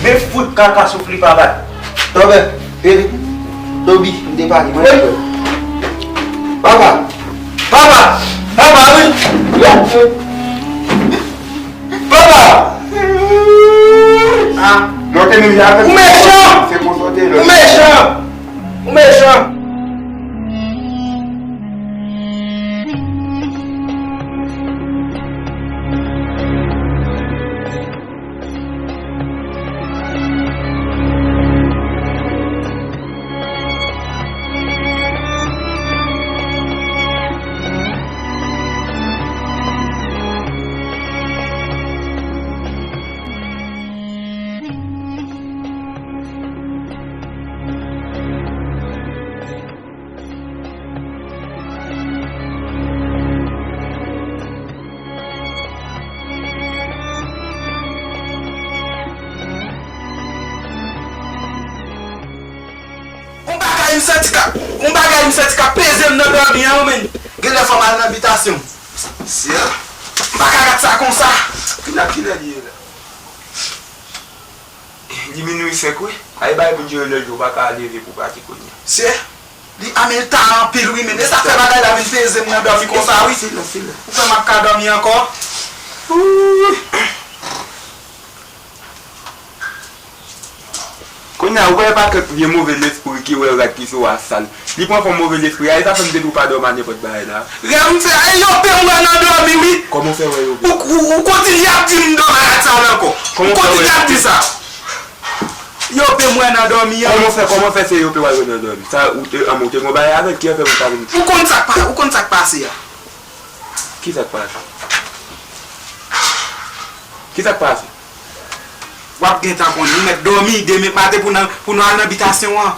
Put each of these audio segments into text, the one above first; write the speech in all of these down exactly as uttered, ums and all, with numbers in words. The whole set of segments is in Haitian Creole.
Men fout kaka soufle pa bay. Tòbè, Fede, Tobi, m te pale, mwen. Papa, papa, papa, wi. Papa! Ah, lòt ennmi avè. Ou mechan! Se konfwonte lòt. Ou mechan! Ou mechan! Yon bagay m santi k ap, yon bagay m santi k ap peze m nan dòmi an, wi, men. Genlè fò m al nan bitasyon m. Sè, m pa ka gad sa konsa. Kilè, kilè li ye la? Li minwi senk, wi. Ay bay moun jere lè jou, ou pa ka leve pou pati kounye a. Sè, li a men l ta anpil, wi, men. E sa k fè bagay la vin peze m nan dòmi konsa, wi. Silans, silans. Ou kwè m ap ka dòmi ankò? Wouy. Kounye a, ou wè pa kèk vye move lespri ki wè rad ki sou a sal. Li pran fòm move lespri a, e sa fè m te di w pa dòmi a nenpòt bagay la. Rèv m fè, e yo te m wè nan dòmi, wi. Kòman w fè wè yo? Ou, ou, ou kontinye ap di m dòmi a rad sa la ankò. Ou kontinye ap di sa. Yo te m wè nan dòmi an. Kòman w fè, kòman w fè se yo te wè yo nan dòmi? Sa, ou te, an, ou te gen yon bagay avè l ki fè ou ta vin. Ou konn sa k pa, ou konn sa k pase a. Ki sa k pase? Ki sa k pase? W ap gentan konn. Nou mèt dòmi demen maten pou n, pou nou al nan bitasyon an.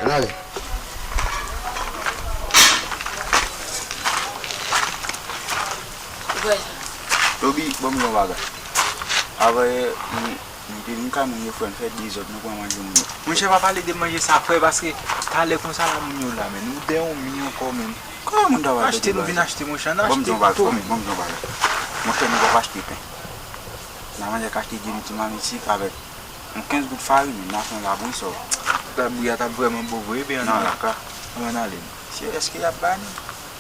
Ann ale. Toby, ban m yon bagay. Avanyè, m, m te vin kay moun yo, frè, m fè dezòd, nou pran manje moun yo. Monchè, pa pale de manje sa, frè, paske talè konsa la, moun yo la, men nou dèyè yon mi ankò, men. Kòman moun ta pale de bagay sa? Achte, nou vin achte, monchè, ann achte pou Toby. Ban m di yon bagay. Monchè, nou p ap achte pen. N a manje k achte demi ti mamit sik avèk yon kenz goud farin, n a fè yon labri sò. Labri a t ap vrèman bon vre, ebyen ann ale. Ann ale. Se èske y ap ba nou?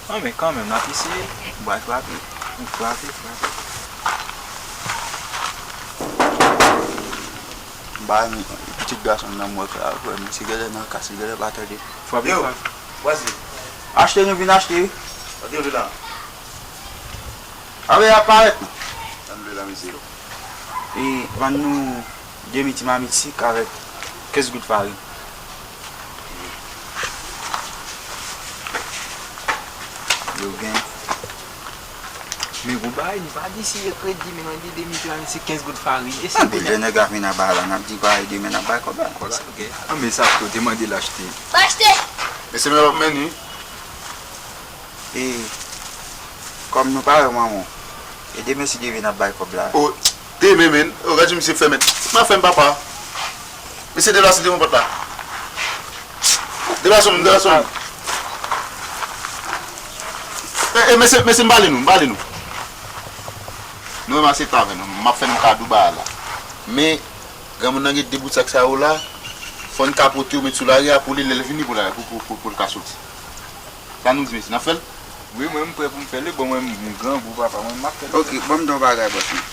Non, men kanmenm, n ap eseye. M pral frape. M frape, frape. M pa renmen pitit gason m nan m wè k la, frè m. Se genlè nan kas, se genlè pa tande. Frape, frape. Yo, vwazen. Achte, nou vin achte. Tande, yo la. Awe, ap parèt non. Tann vle la, mesye. E vann nou demi ti mamit sik avèk kenz goud farin. Yo gen. Men gwo bagay, li pa di si e kredi, men mwen di demi ti mamit sik kenz goud farin. E si kounye a nèg la vin anba la, n ap di bagay demen n ap bay kòb la. Kòb la, ok. An, men sa, kote mande l achte. Pa achte! Mesye, men w ap mennen. E kòm nou pa wè manman w, e demen si Dye vle n ap bay kòb la. O, demen, men. O, gad jan misye fè, men. M ap fè m papa. Mesye, deplase devan pòt la. Deplase w menm, deplase w menm. E, e, mesye, mesye, m pale nou, m pale nou. Nou renmen se tavèn, m ap fè nou kado bagay la. Men, granmoun nan gen de bout sak sa yo la, fò n ka pote yo met sou lari a pou li, lè l vini pou la, pou, pou, pou, pou l ka soti. Sa nou di, mesye, n ap fè l? Wi, mwen, m prè pou m fè l, bon, mwen, m grangou, papa, mwen, m ap fè l. Ok, ban m di yon bagay, bòs mwen.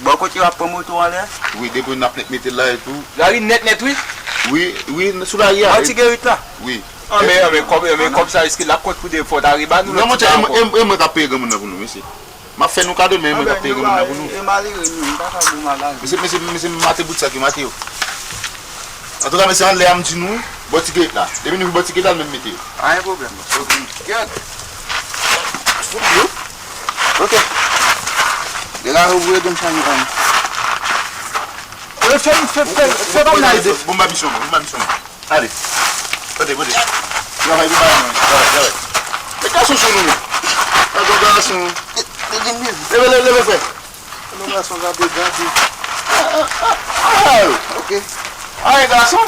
Bò kote w ap pran moto w anlè? Wi, depi n ap nèt mete l la etou. Lari nèt, nèt, wi. Wi, wi, sou lari a. Bò ti gerit la? Wi. Anben, anben, kòb, anben, kòb sa, èske l ap kont pou de fò ta reba nou lòt ti pa ankò? Non, monchè, e, e, e mwen k ap peye granmoun nan pou nou, mesye. M ap fè nou kado, men mwen k ap peye granmoun nan pou nou. E malere nou, nou pa ka goumen ak la. Mesye, mesye, mesye, mate bout sak yo, mate yo. Antouka, mesye, anlè a m di nou, bò ti gate la. Depi nou bò ti gate la, nou menm mete yo. Pa gen pwoblèm, bòs. Ok. Kèt. Fout yo. Ok. Degaje w pou ede m chanje pa m. Fè, fè, fè, fè pa m nan ide. Bon, m pa misyon, bon, m pa misyon. Ale. Pote, pote. Travay pou bay mwen. Travay, travay. Men gason sou nou menm. Gason, gason. Leve, leve, leve, frè. Leve, gason, gade, gade. Ay, ok. Ay, gason.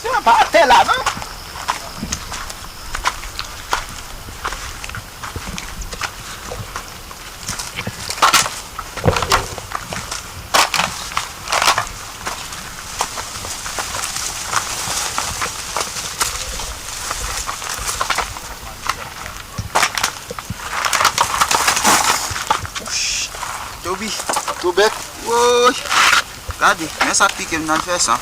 Se pa atè la, non? Wouch! Toby, Tobèk, woy! Gade, men sa k pike m nan fè san.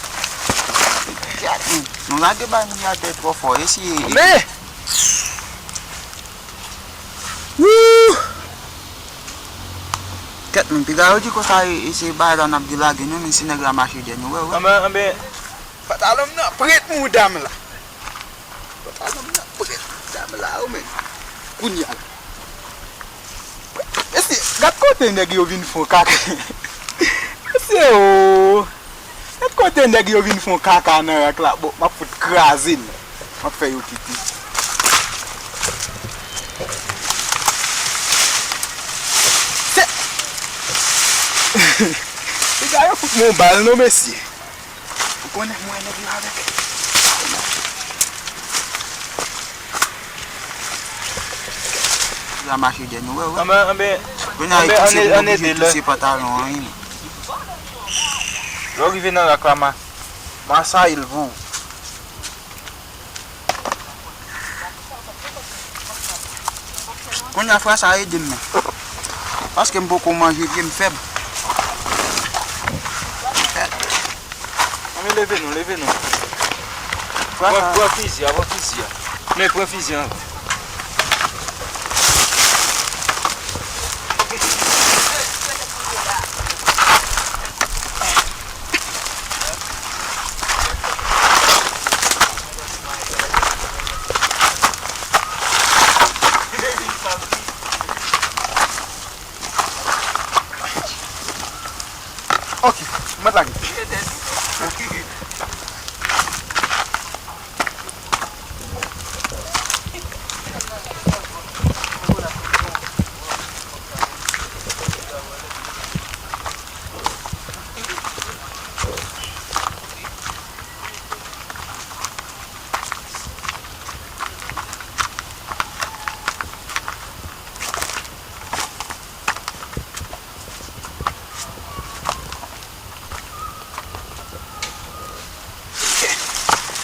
Gad, men, nou lage bay milyadè twò fò, e si e, e Men! Wouh! Kèt, men, piga yo di konsa, e, e se bagay la n ap di lage nou, men si nèg la mache dèyè nou, wè, wè. Anben, anben, pantalon m nan prèt, mouda m la. Pantalon m nan prèt, mouda m la, wi, men. Kounye a la. Mesye, gad kote nèg yo vin fon kaka. Mesye, o. Gad kote nèg yo vin fon kaka nan rak la. Bon, m ap fout kraze l. M ap fè yo kite. Se Piga yo fout mwen yon bal non, mesye. Ou konnen mwen nèg yo avèk. Piga mache dèyè nou, wè, wè. Anben, anben, Kounye a, anben, e pouse ann, pou nou ann bouge ede l. Pouse pantalon an, wi. Lè w rive nan rak la, ma, m a sayi l pou ou. Kounye a, frè sa ede m, men. Paske m poko manje, pye m fèb. Ann leve nou, leve nou. Frè sa. Pran, pran fizi a, pran fizi a. Men, pran fizi a. Ok, mwen lage.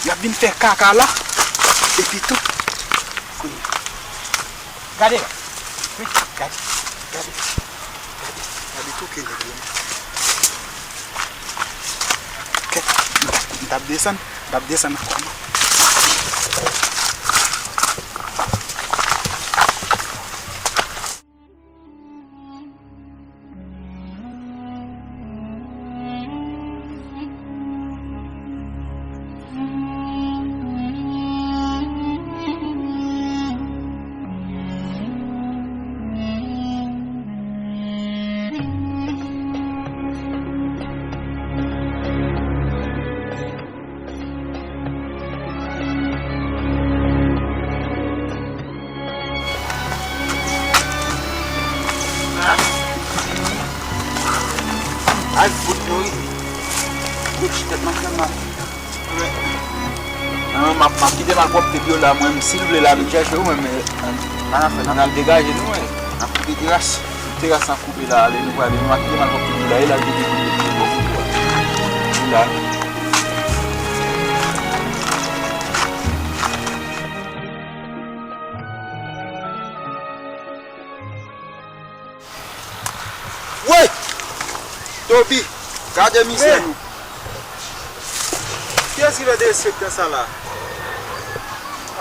Y ap vin fè kaka la. Epi tou. Kounye a. Gade la. Wi, gade. Gade. Gade. Gade tou ke nèg yo. Kèt. M t ap desann. M t ap desann ankò, non. Ay, fout nou wi. Wouch, tèt mwen fè mal. Nan, m ap, m ap kite malpwòpte pou yo la, mwen, si l vle la, vin chèche w, mwen, men, n al degaje nou, wi. N ap kite teras. Teras la koupe la, ale, nou prale, nou ap kite malpwòpte pou la, e la, l te gen pou l te bò kote a. Li la. Woy! Toby, gade mizè nou. Kiyès ki fè derespektan sa la?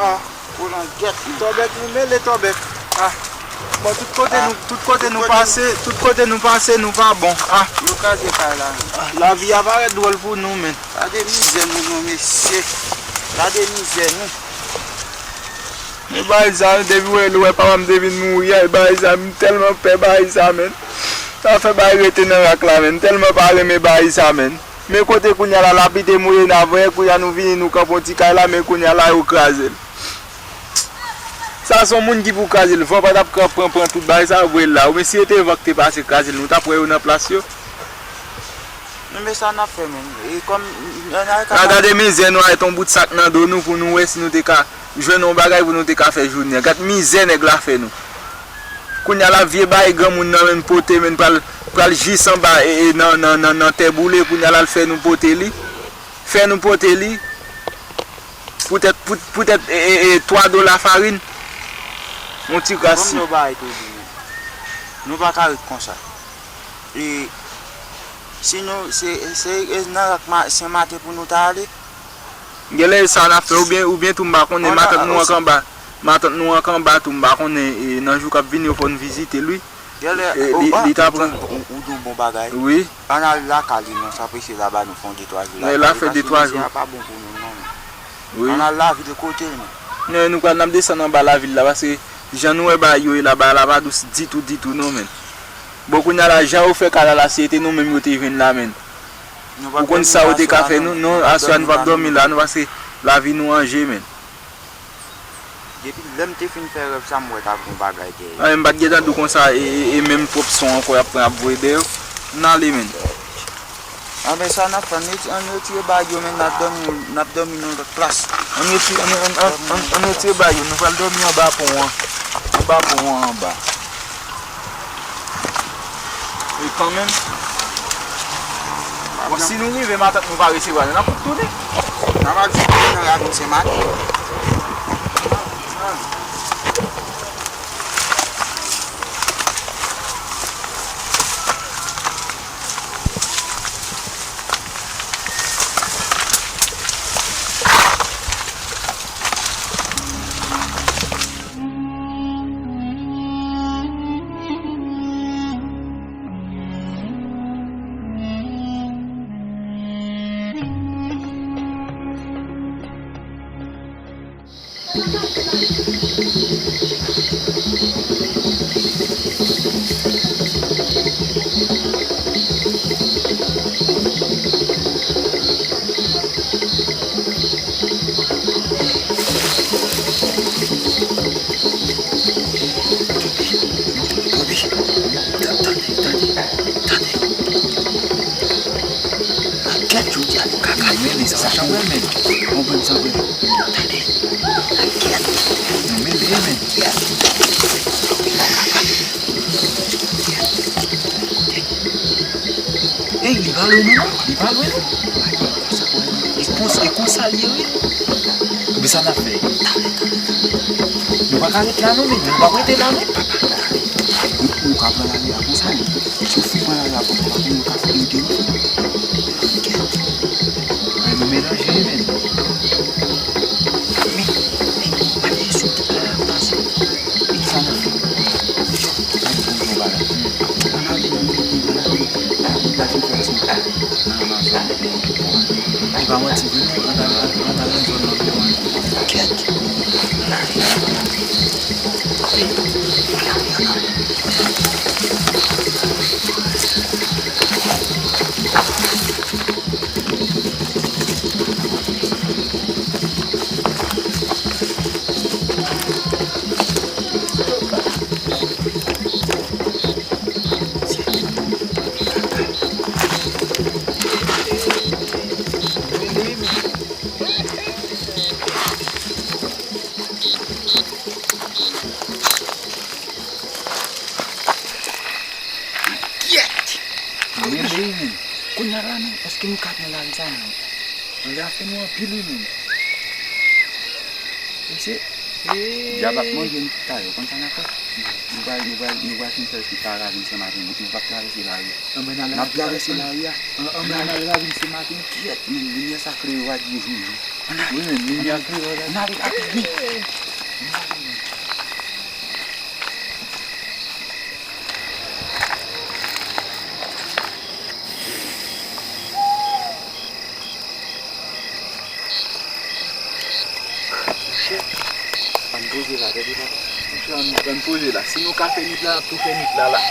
Ah, Roland, gyèt, men. Tòbèk, nou mele Tòbèk. Ah. Bon, tout kote nou, tout kote nou pase, tout kote nou pase, nou pa bon. Ah. Nou kraze kay la, men. Ah, lavi a parèt dwòl pou nou, men. Gade mizè nou, non, mesye. Gade mizè nou. Men bagay sa, depi w wè, lè w wè papa m te vin mouri a, bagay sa, m tèlman pè bagay sa, men. Sa fè bagay rete nan rak la, menn. M tèlman pa renmen bagay sa, menn. Men kote kounye a la, lapli te mouye n avan yè, kounye a nou vini, nou kanpe yon ti kay la, men kounye a la, yo kraze l. Sa se yon moun ki pou kraze l. Van pa t ap pran, pran, pran tout bagay sa yo voye l la. Oubyen si se te van ki te pase kraze l, nou t ap wè yo nan plas yo. Men, men sa n ap fè, menn. E kòm, N a gade mizè nou, a yon bout sak nan do nou pou nou wè si nou te ka jwenn yon bagay pou nou te ka fè jounen an. Gad mizè nèg la fè nou. Kounye a la, vye bagay granmoun nan menm pote, menm pral, pral jis anba e, e, nan, nan, nan, nan tè boule, kounye a la, l fè nou pote li. Fè nou pote li. Poutèt, pout, poutèt e, e, e, twa dola farin. Yon ti kras sik. Bon, nou bagay tou di nou. Nou pa ka ret konsa. E, si nou, se, se, e, nan rak ma, Sen Maten pou nou ta ale. Genlè e sa n ap fè, oubyen, oubyen tou m pa konnen, matant nou an k anba, matant nou an k anba tou m pa konnen, e, nan jou k ap vini yo fò n vizite l wi. Genlè, e, li, li ta pran. Ou, ou di yon bon bagay. Wi. Ann al lakay li non, sa prese laba nou fè yon de twa jou lakay li, paske misye a pa bon pou nou non. Wi. Ann al lavil kote l non. Non, nou pral, n ap desann anba lavil la, paske jan nou wè bagay yo ye la, bagay la pa dous ditou, ditou non, menn. Bon, kounye a la, jan yo fè kay la la, si se te nou menm yo te jwenn la, menn. Ou konn sa yo te ka fè nou? Non, aswè a nou p ap dòmi la, non, paske lavi nou an je, menn. Depi lè m te fin fè rèv sa, m wè t ap gen yon bagay dèyè. Anyen, m pa t gentan di w konsa, e, e, e menm pwòp son ankò y ap pran, y ap voye dèyè w. N ale, menn. Anben, sa n ap fè, ann retire bagay yo, menn, n ap dòmi, n ap dòmi nan lòt plas. Ann retire, ann, ann, ann, ann, ann retire bagay yo, nou pral dòmi anba pon an. Anba pon an anba. E kanmenm, bon, si nou rive matant nou pa resevwa nou, n ap tounen. N ap al tounen nan ravin Sen Maten. Tande, tande, tande, tande. Kèt, jodi a nou ka kalme, men sa chanpwèl, men. Konprann sa vre. Tande. Kèt. Nou mele, men. Kèt. Ey, li pa lwen non, li pa lwen non. E konsa, e konsa li ye wi. Ebyen sa n ap fè? Nou pa ka ret la non, men nou pa rete la non. Ou, ou ka pran lari a konsa wi. Si w fin pran lari a konsa, ou pa konnen ou ka fin rete non. Men nou melanje wi, men. Wi, men, men, sou tout la, tansi. Sa n ap fè? Gade pou yon bagay. Ann ale, ann ale, ann ale. Li pral fin fè ansanm. Ann al nan zòn. Li pa manti vre non, ann al, ann al, ann al nan zòn nan pou nou. Kèt. Kèt! Mwen menm, kounye a la menm, èske nou ka pran lari sa menm? Lari a fè nou anpil wi menm. Mesye, dyab ap manje nou tout talè, ou konn sa n ap fè? Nou pral, nou pral, nou pral fin fè l sou pa ravin Sen Maten, nou p ap travèse lari a. N ap travèse lari a. Ann al ravin Sen Maten. Kèt, menm limyè sa klere w a di joujou. Wi, men limyè a klere w a di. N ale rapid, vit. Monchè, ann poze la, tande papa. Monchè, ann, ann poze la. Si nou ka fè nwit la, n ap tou fè nwit la, la.